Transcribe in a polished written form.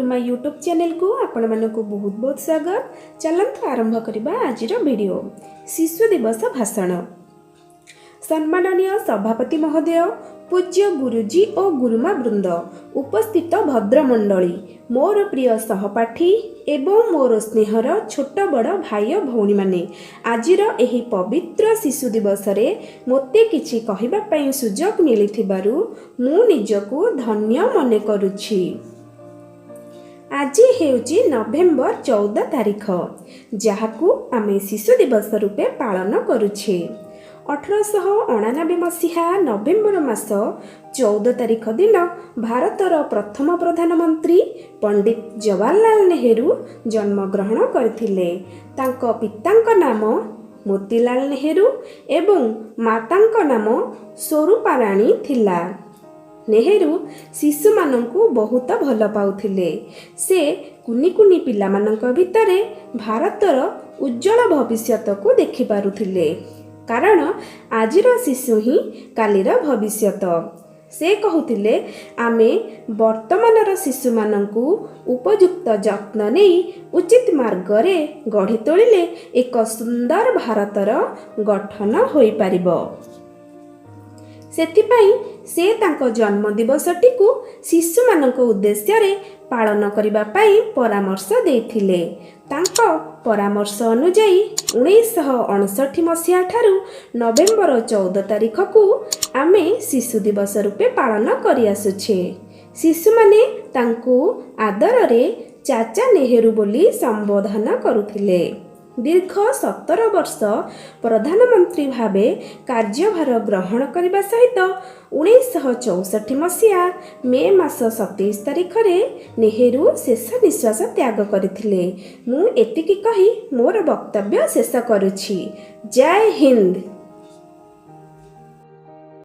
ଗୁରୁମା ୟୁଟ୍ୟୁବ୍ ଚ୍ୟାନେଲକୁ ଆପଣମାନଙ୍କୁ ବହୁତ ବହୁତ ସ୍ୱାଗତ। ଚାଲନ୍ତୁ ଆରମ୍ଭ କରିବା ଆଜିର ଭିଡ଼ିଓ। ଶିଶୁ ଦିବସ ଭାଷଣ। ସମ୍ମାନନୀୟ ସଭାପତି ମହୋଦୟ, ପୂଜ୍ୟ ଗୁରୁଜୀ ଓ ଗୁରୁମା ବୃନ୍ଦ, ଉପସ୍ଥିତ ଭଦ୍ରମଣ୍ଡଳୀ, ମୋର ପ୍ରିୟ ସହପାଠୀ ଏବଂ ମୋର ସ୍ନେହର ଛୋଟ ବଡ଼ ଭାଇ ଓ ଭଉଣୀମାନେ, ଆଜିର ଏହି ପବିତ୍ର ଶିଶୁ ଦିବସରେ ମୋତେ କିଛି କହିବା ପାଇଁ ସୁଯୋଗ ମିଳିଥିବାରୁ ମୁଁ ନିଜକୁ ଧନ୍ୟ ମନେ କରୁଛି। ଆଜି ହେଉଛି ନଭେମ୍ବର 14 ତାରିଖ, ଯାହାକୁ ଆମେ ଶିଶୁ ଦିବସ ରୂପେ ପାଳନ କରୁଛେ। 1889 ମସିହା ନଭେମ୍ବର ମାସ 14 ତାରିଖ ଦିନ ଭାରତର ପ୍ରଥମ ପ୍ରଧାନମନ୍ତ୍ରୀ ପଣ୍ଡିତ ଜବାହରଲାଲ ନେହେରୁ ଜନ୍ମଗ୍ରହଣ କରିଥିଲେ। ତାଙ୍କ ପିତାଙ୍କ ନାମ ମୋତିଲାଲ ନେହେରୁ ଏବଂ ମାତାଙ୍କ ନାମ ସ୍ୱରୂପାରାଣୀ ଥିଲା। ନେହେରୁ ଶିଶୁମାନଙ୍କୁ ବହୁତ ଭଲ ପାଉଥିଲେ। ସେ କୁନି କୁନି ପିଲାମାନଙ୍କ ଭିତରେ ଭାରତର ଉଜ୍ଜଳ ଭବିଷ୍ୟତକୁ ଦେଖିପାରୁଥିଲେ, କାରଣ ଆଜିର ଶିଶୁ ହିଁ କାଲିର ଭବିଷ୍ୟତ। ସେ କହୁଥିଲେ, ଆମେ ବର୍ତ୍ତମାନର ଶିଶୁମାନଙ୍କୁ ଉପଯୁକ୍ତ ଯତ୍ନ ନେଇ ଉଚିତ ମାର୍ଗରେ ଗଢ଼ି ତୋଳିଲେ ଏକ ସୁନ୍ଦର ଭାରତର ଗଠନ ହୋଇପାରିବ। ସେଥିପାଇଁ ସେ ତାଙ୍କ ଜନ୍ମ ଦିବସଟିକୁ ଶିଶୁମାନଙ୍କ ଉଦ୍ଦେଶ୍ୟରେ ପାଳନ କରିବା ପାଇଁ ପରାମର୍ଶ ଦେଇଥିଲେ। ତାଙ୍କ ପରାମର୍ଶ ଅନୁଯାୟୀ 1959 ମସିହା ଠାରୁ ନଭେମ୍ବର 14 ତାରିଖକୁ ଆମେ ଶିଶୁ ଦିବସ ରୂପେ ପାଳନ କରିଆସୁଛେ। ଶିଶୁମାନେ ତାଙ୍କୁ ଆଦରରେ ଚାଚା ନେହେରୁ ବୋଲି ସମ୍ବୋଧନ କରୁଥିଲେ। ଦୀର୍ଘ 17 ବର୍ଷ ପ୍ରଧାନମନ୍ତ୍ରୀ ଭାବେ କାର୍ଯ୍ୟଭାର ଗ୍ରହଣ କରିବା ସହିତ 1964 ମସିହା ମେ ମାସ 27 ତାରିଖରେ ନେହେରୁ ଶେଷ ନିଶ୍ୱାସ ତ୍ୟାଗ କରିଥିଲେ। ମୁଁ ଏତିକି କହି ମୋର ବକ୍ତବ୍ୟ ଶେଷ କରୁଛି। ଜୟ ହିନ୍ଦ।